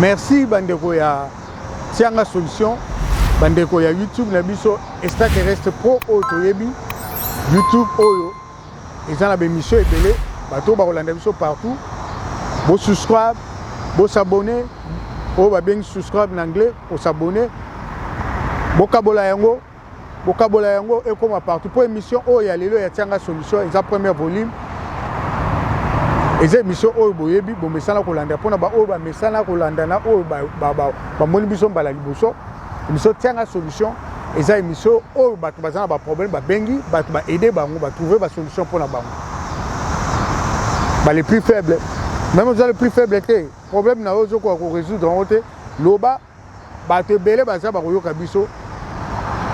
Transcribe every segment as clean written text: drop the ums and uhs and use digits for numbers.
Merci bandeko ya Tianga Solution, bandeko ya YouTube na biso Extraterrestre Pro oyo toyebi YouTube oyo eza na bemission ebele, bato oyo bakolanda biso partout, bo subscribe, bo s'abonner, oyo babengi subscribe na anglais, ko s'abonner, bokabola yango Bokabola yango ekoma partout po emission oyo ya lelo ya Tianga Solution eza première volume. Eza emission oyo boyebi bomesana kolanda pona ba oyo bamesana kolanda na oyo bamoni biso mbala liboso. Emission Tianga Solution eza emission oyo bato baza na ba problème babengi bato ba aider bango ba trouver ba solution pona bango. Ba les plus faibles, même oza le plus faible te, problème na yo ozokoka ko résoudre yango te, loba Bato ebele baza bakoyoka biso,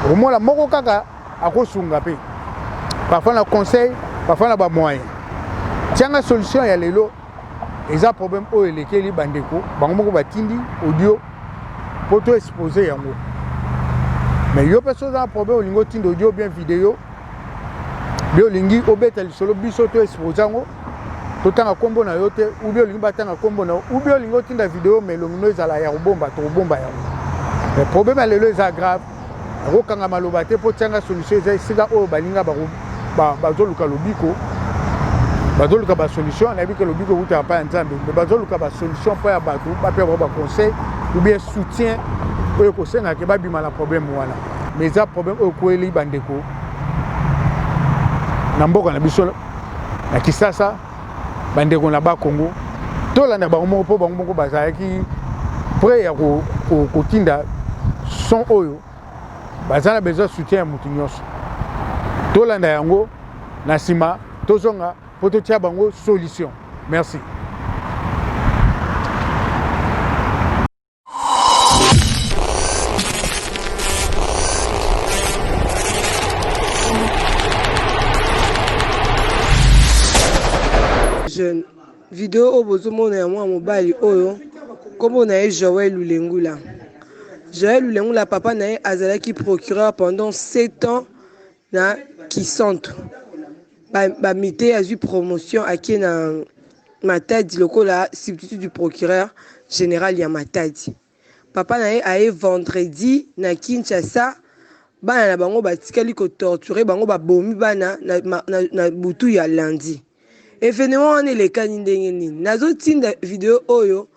okomona moko kaka akosunga mpe parfois na conseil, parfois na ba moyen. Tianga solution ya lelo eza problème oyo elekeli bandeko bango moko batindi audio mpo to expose yango. Mais yo mpe soki oza na problème olingi otinda audio bien video bien olingi obeta lisolo biso to expose yango totanga nkombo na yo te ou bien olingi batanga nkombo na yo ou bien olingi otinda video mais elongi no ezala ya kobomba tokobomba yango mais problème ya lelo eza grave nakokanga maloba te mpo tianga solution eza esika oyo balinga bazoluka lobiko bazoluka basolution nayebi ke lobiko ekutaka mpa ya nzambe mais bazoluka basolution mpo ya bato bapea bango baconseil ou bien soutien oyo ekosengaka ke babima na problème wana mais eza problème oyo ekweli bandeko na mboka na biso na Kisasa bandeko na ba Congo tolanda bango moko mpo bango moko bazalaki près ya kotinda son oyo baza na besoin soutien ya moto nyonso tolanda yango na nsima tozonga mpo totia bango solution merci Jeune video oyo bozomona ya mwana mobali oyo nkombo na ye Joël Lulengula. Joël Lulengula papa na ye azalaki procureur pendant 7 ans na Kisantu. Ba mite azwi promotion ake na Matadi lokola substitut du procureur general ya Matadi. Papa na ye aye vendredi na Kinshasa, bana na bango batikali ko torturer bango babomi bana na, na, na butu ya lundi. Evenement wana elekani ndenge nini? Nazotinda video oyo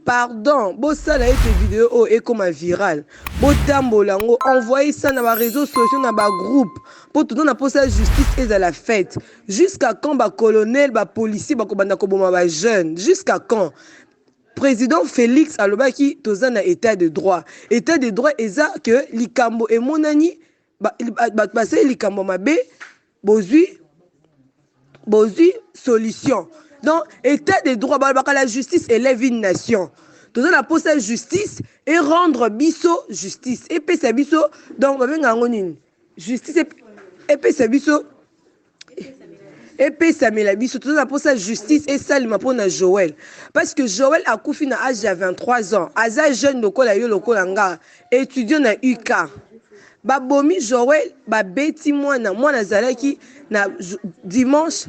Pardon, bosala ete video oyo ekoma viral. Botambola yango, envoyer ça na ba réseaux sociaux, na ba groupe po toza na posa justice ezala faite. Jusqu'à quand ba colonel, ba policiers bakobanda koboma ba jeunes? Jusqu'à quand? President Felix alobaki toza na etat de droit. Etat de droit eza que likambo emonani bato basali likambo mabe bozwi bozwi solution donc état de droit balobaka la justice élève une nation toza na mposa justice e rendre biso justice epesa biso donc babenga yango nini justice epesa biso epesamela biso toza na mposa justice esalema mpo na joel parce que joel akufi na age ya 23 ans aza jeune lokola yo lokola nga étudiant na uk babomi joel babeti mwana mwana azalaki na dimanche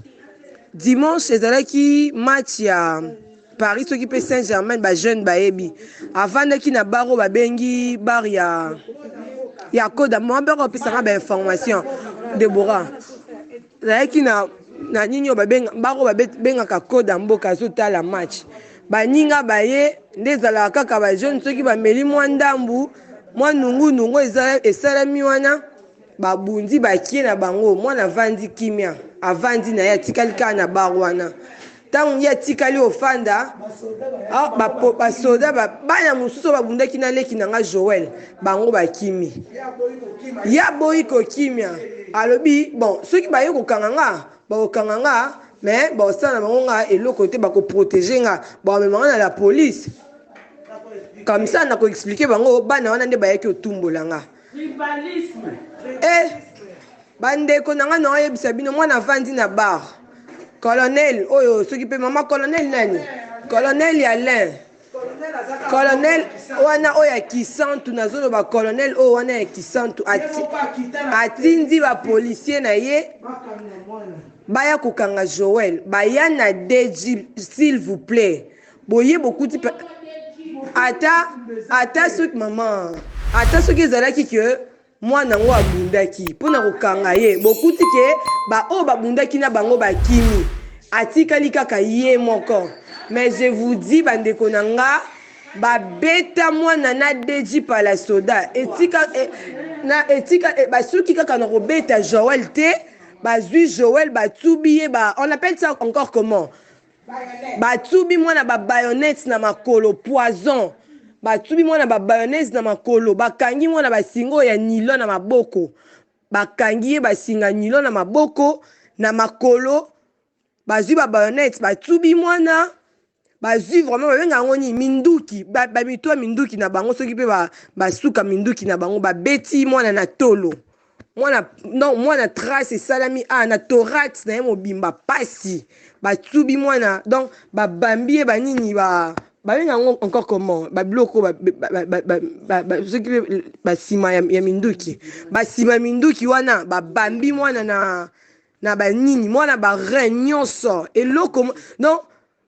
dimanche ezalaki match ya Paris soki pe Saint Germain ba jeune bayebi avandaki na bar oyo babengi bar ya ya koda mwa bar opesaka ba information Deborah azalaki na na nini oyo babenga bar oyo babengaka koda mboka azotala match baninga baye nde ezalaka kaka ba jeune soki bameli mwa ndambu mwa nungunungu esalami wana babundi bakie na bango mwana avandi kimia avandi na ye atikali kaka na bar wana Ntango ye atikali ofanda, ah, basoda bana mosusu oyo babundaki na leki na nga Joel, bango bakimi. Ye aboyi kokimia, alobi bon, soki baye kokanga nga, bakokanga nga, mais bakosala na bango nga eloko te, bakoprotege nga, bakomema nga na la police. Comme ça nako expliquer bango bana wana nde bayaki kotumbola nga. Eh, Ba ndeko na nga naoyebisa bino mwana avandi na bar colonel oyo soki pe mama colonel nani colonel ya lin colonel wana oyo ya kisantu nazoloba colonel oyo wana ya kisantu ati, atindi ba policier na ye baya kokanga Joël baya na DG s'il vous plaît boye bokuti. Ata ata soki mama ata soki ezalaki que mwana yango abundaki mpo na kokanga ye, bokuti ke baoyo babundaki na bango bakimi, atikali kaka ye moko. Mais je vous dis bandeko na nga, babeta mwana na Deji Palasoda etika e, na etika e, basuki kaka na kobeta Joël te, bazwi Joël batubi ye ba, on appelle ça encore comment? Batubi mwana ba bayonnettes na makolo poison batubi mwana ba bayonnaise na makolo bakangi mwana basinga oyo ya nylon na maboko bakangi ye basinga nylon na maboko na makolo bazwi ba bayonnettes batubi mwana bazwi vraiment babenga yango nini minduki bamito ya minduki na bango soki mpe basuka minduki na bango babeti mwana na tolo mwana non mwana trace esalami a na thorax na ye mobimba pasi batubi mwana donc babambi ye banini ba babenga yango encore comment babiloko soki basima ya minduki basima minduki wana babambi mwana na na banini mwana barein nyonso eloko donc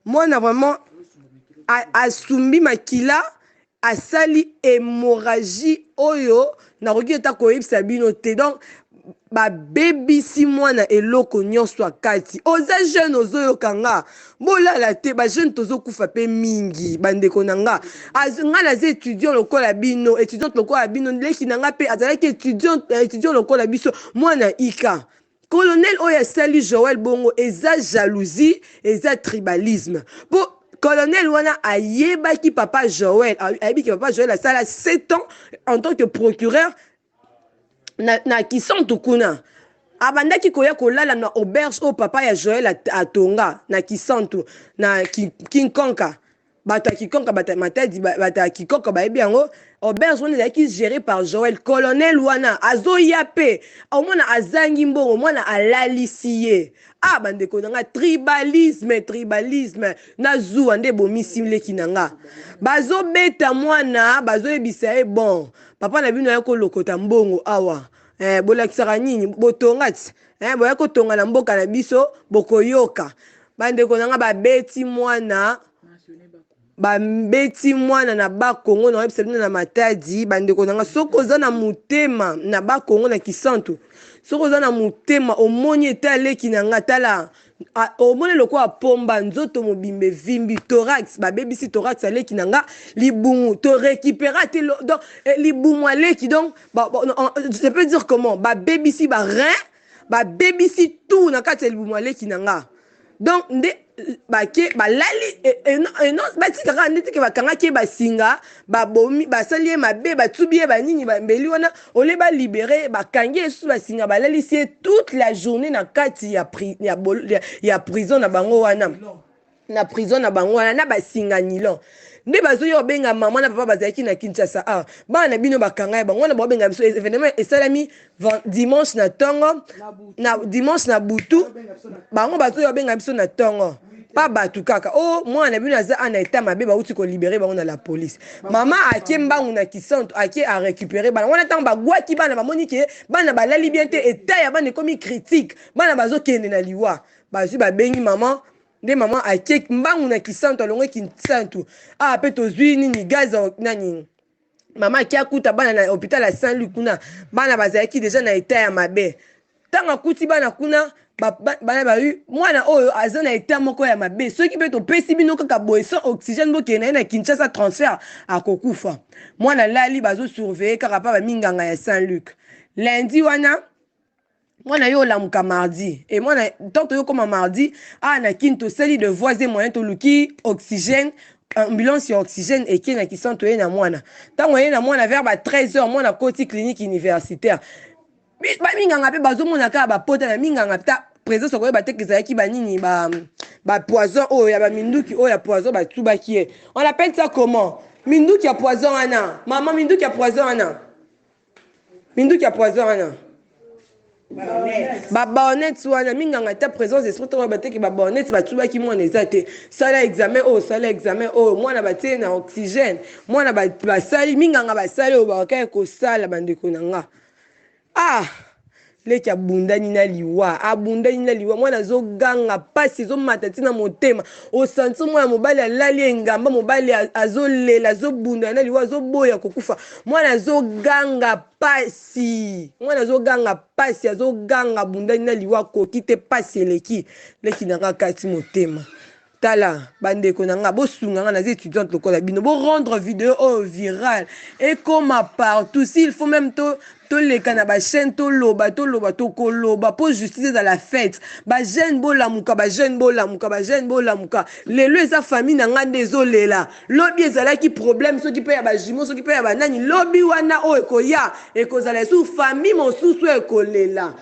mwana vraiment asumbi makila asali hémorragie oyo nakoki ata koyebisa bino te. Donc babebisi mwana eloko nyonso akati. Oza jeune ozoyoka nga, bolala te, bajeune tozokufa mpe mingi bandeko na nga. Nga naza étudiant lokola bino, étudiante lokola bino, leki na nga mpe azalaki étudiant lokola biso, mwana ika. Colonel oyo asali Joël bongo eza jalousie, eza tribalisme. Po colonel wana ayebaki papa Joël, ayebi ke papa Joël asala 7 ans en tant que procureur na Kisantu kuna. Abandaki koya kolala na auberge oyo papa ya Joël atonga na Kisantu, na Kinkonka. Bato ya Kikonka, bato ya Matadi, bato ya Kikonka bayebi yango. Auberge wana ezalaki géré par Joël. Colonel wana azoya pe omona azangi mbongo, mwana alalisi ye. Ah bandeko na nga, tribalisme, tribalisme na zuwa nde ebomisi leki na nga. Bazobeta mwana, bazoyebisa ye bon, papa na bino aya kolokota mbongo awa. Bolakisaka nini? Botonga ti. Boya kotonga na mboka na biso, bokoyoka. Bandeko na nga babeti mwana, babeti mwana na Bakongo, na oyebisa bino na Matadi. Bandeko na nga, soki oza na motema na Bakongo na Kisantu, soki oza na motema omoni ete leki na nga, tala omoni lokola pomba, nzoto mobimba evimbi, thorax babebisi thorax aleki na nga, libumu to récupéra te, donc libumu aleki, donc je peux dire comment, babebisi ba rein, babebisi tout na kati ya libumu aleki na nga. Donc nde bake balali non, batikaka nde tike bakangaki ye basinga, babomi, basali ye mabe, batubi ye banini bambeli wana, ole balibere, bakangi ye susu basinga, balalisi ye toute la journée na kati ya prison na bango wana, na prison na bango wana na basinga nylon. Nde bazoya kobenga mama na papa bazalaki na Kinshasa. Ah, bana na bino bakanga ye bango wana, baobenga biso. Événement esalami dimanche na ntongo, na dimanche na butu, bango bazoya kobenga biso na ntongo pa bato kaka o mwana na bino aza ana eta mabe, bauti kolibere bango na la police. Mama ake mbangu na Kisantu, ake arécupere bana wana. Ntango bagwaki bana, bamoni ke bana balali bien te, eta ya bana ekomi critique, bana bazokende na liwa. Bazwi babengi mama, nde mama ake mbangu na Kisantu, alongwe Kisantu awa mpe tozwi nini gaz nani. Mama ake akuta bana na hôpital ya Saint-Luc kuna, bana bazalaki deja na eta ya mabe. Ntango akuti bana kuna, bana bayi mwana oyo aza na eta moko ya mabe, soki mpe topesi bino kaka boye sans oxygène, bokende na ye na Kinshasa transfert, akokufa. Mwana lali, bazosurveille kaka mpa baminganga ya Saint-Luc. Lundi wana mwana yo olamuka mardi e mwana tant toyokoma mardi awa na Kini, tosali de voies et moyens, toluki oxygène, ambulance ya oxygène eke na Kisantu, oye na mwana. Ntango oye na mwana vers ba 13 heures, mwana akoti clinique universitaire. Baminganga mpe bazomona kaka bapota na minganga ta présence, okoyeba te ezalaki banini bapoison oyo ya baminduki oyo ya poison batubaki ye. On appelle ça comment? Minduki ya poison wana, mama, minduki ya poison wana, minduki ya poison wana, babaonete wana. Minganga ta présence d'esprit ntango bateki babaonete batubaki mwana eza te. Sala examen oyo, sala examen oyo, mwana batie na oxygène, mwana basali minganga basali oyo bakokaki kosala. Bandeko na nga, ah. Leki abundani na liwa, abundani na liwa, mwana azoganga pasi ezomata ti na motema. Osanti mwana mobali alali engamba, mobali azolela, azobundana na liwa, azoboya kokufa. Mwana azoganga pasi, mwana azoganga pasi, azoganga, abundani na liwa, akoki te, pasi eleki. Leki na nga akati motema. Tala ba ndeko na nga bosunga nga naza etudiante lokola bino bo rendre video oyo viral ekoma partout s'il faut meme to toleka na ba chaîne toloba toloba tokoloba mpo justice ezala faite. Ba jeune bolamuka, ba jeune bolamuka, ba jeune bolamuka. Lelo eza famille na nga nde ezolela, lobi ezalaki problème soki mpe ya ba jumeaux soki mpe ya banani, lobi wana oyo ekoya ekozala lisusu famille mosusu ekolela.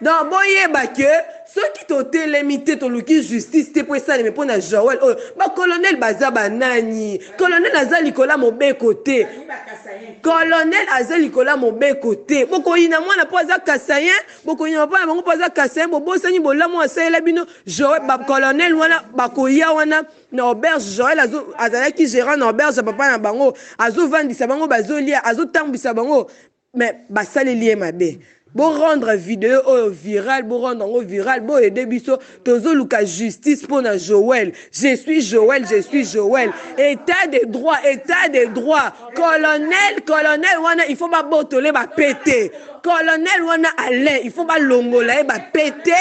Donc boyeba que soki totelemi te toluki justice te mpo esaleme mpo na Joël oyo ba colonel baza banani? Colonel aza likolo ya mobeko te, colonel aza likolo ya mobeko te. Bokoyina mwana mpo aza kasayen, bokoyina papa na bango mpo aza kasayen, bobosani bolamu asalela bino Joël. Ba colonel wana bakoya wana na auberge. Joël azalaki gérant na auberge ya papa na bango, azovandisa bango, bazolia, azotambwisa bango, mais basaleli ye mabe. Bo rendre video oyo viral, bo rendre yango viral, bo aider biso, tozoluka justice pona Joël. Je suis Joël, je suis Joël. État de droit, état de droit. Colonel, colonel wana il faut babotole ba pete. Colonel wana Alain, il faut balongola ye ba pete.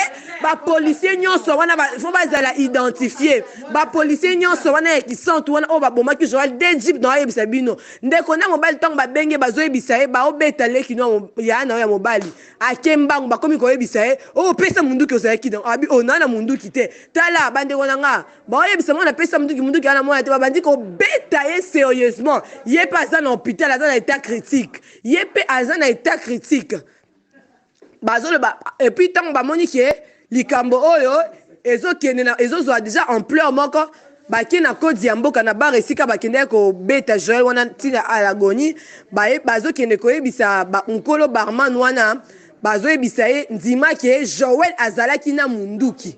Ba policiers nyonso wana il faut bazala identifier. Ba policiers nyonso wana ya kisantu wana oyo babomaki Joël, deux jeep na oyebisa bino. Ndeko na mobali ntango babenge bazoyebisa ye baobeta leki no ya na yo ya mobali ake mbangu bakomi koyebisa ye oyo oh, pesa munduki ozalaki na abi oh, na na munduki te. Tala bandeko na nga baoyebisa mwana pesa munduki, munduki ana mwana te, babandi kobeta ye serieusement. Ye mpe aza na hôpital, aza na état critique, ye mpe aza na état critique bazoloba. Et puis ntango bamoni ke likambo oyo ezokende na ezozwa deja ampleur moko, bake na kodi ya mboka na bar esika bakendaki kobeta Joel wana ntina à l'agonie, bazokende koyebisa nkolo barman wana, bazoyebisa ye ndima ke Joel azalaki na munduki,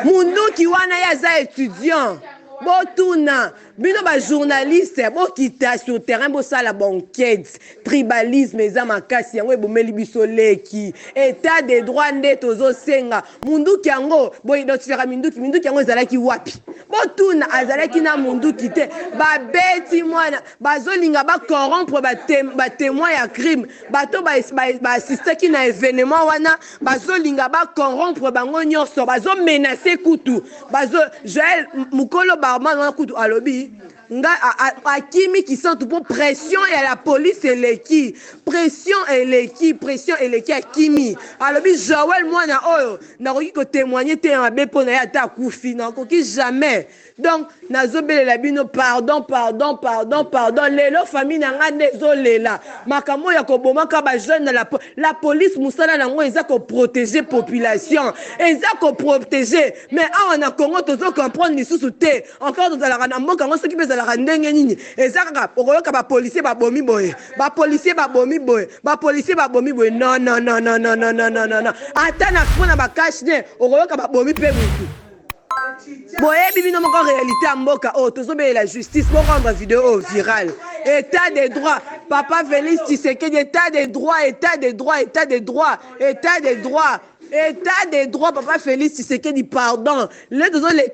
munduki wana ye aza étudiant. Botuna bino ba journaliste, bokita sur terrain, bosala ba enquête. Tribalisme eza makasi, yango ebomeli biso leki. État de droit nde tozosenga. Munduki yango boidentifiaka minduki, minduki yango ezalaki wapi? Botuna, azalaki na munduki te. Babeti mwana, bazolinga ba corrompre ba témoin ya crime, bato baassistaki na événement wana, bazolinga ba corrompre bango nyonso, bazomenace kutu bazo Joël mokolo barman wana kutu alobi nga akimi kisantu mpo pression ya la police eleki, pression eleki, pression eleki, akimi. Alobi Joël mwana oyo nakoki kotémoigne te ya mabe mpo na ye, ata akufi nakoki jamais. Donc nazobelela bino pardon, pardon, pardon, pardon. Lelo famille na nga nde ezolela makambo ya kobomaka ba jeune na la police. Mosala nango eza koprotege population, eza koprotege, mais awa na Congo tozo comprendre lisusu te. Encore tozalaka na mboka yango soki mpe ezalaka ndenge nini, eza kaka okoyoka bapolisier babomi boye, bapolisier babomi boye, bapolisier babomi boye. Non, non, non, non, non, non, non, non, non. Ata na mpona bacash ne okoyoka babomi mpe mutu. Boyebi bino moko réalité ya mboka oyo tozobelela justice. Borendre video oyo viral. État de droit, papa Félix Tshisekedi, état de droit, état de droit, état de droit, état de droit, état de droit. Papa Félix Tshisekedi, pardon, le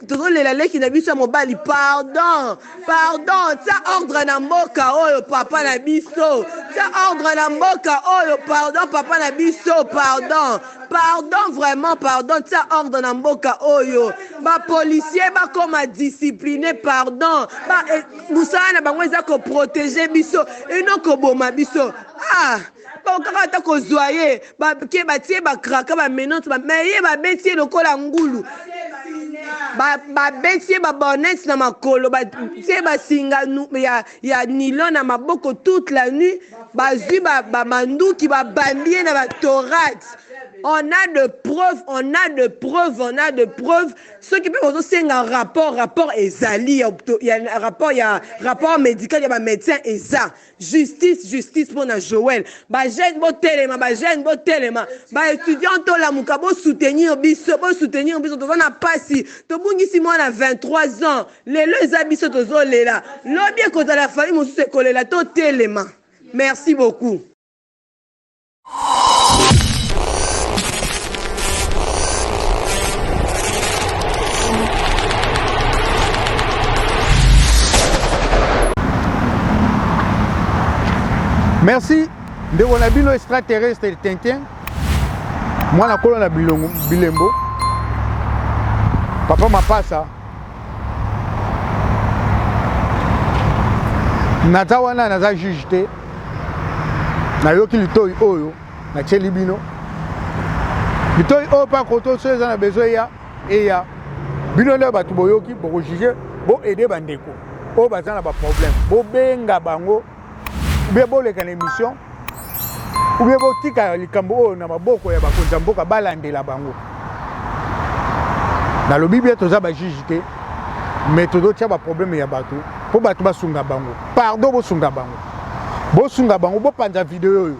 tozolela leki na biso ya mobali, pardon, pardon, tia ordre na mboka oyo papa na biso, tia ordre na mboka oyo, pardon papa na biso, pardon, pardon, vraiment pardon, tia ordre na mboka oyo, bapolisier bakoma discipline, pardon. Mosala na bango eza koprotege biso eno koboma biso. Ah, kaka ata kozwa ye ke batie bakraka bamenote, me ye babeti ye lokola ngulu, babeti ye babonete na makolo, batie basinga ya nylon na maboko toute la nuit, bazwi bamanduki babambi ye na bathorax. On a de preuves, on a de preuves, on a de preuves. Soki mpe bozosenga rapport, rapport ezali ya rapport, ya rapport médical ya bamédecin eza. Justice, justice mpona Joël. Bajeune botelema, bajeune botelema, baétudiant tolamuka, bosoutenir biso, bosoutenir biso, toza na pasi, tobungisi mwana 23 ans. Lelo eza biso tozolela, lobi ekozala famille mosusu ekolela. Totelema, merci beaucoup. Merci ndeko na bino extraterrestre Tintin, mwana kolo na bilongo, bilembo, papa Mapasa. Naza wana, naza juge te, nayoki litoi oyo natieli bino litoi oyo mpe akoto so eza na besoin eya eya bino nde bato boyoki bokojuge boaide bandeko oyo baza na baproblème, bobenga bango ubie boleka na émission ubie botika likambo oyo na maboko ya bakonzi ya mboka balandela bango. Nalobi bien, toza bajuge te, mais tozotia baproblème ya bato mpo bato basunga bango. Pardon, bosunga bango, bosunga bango, bopanza video oyo.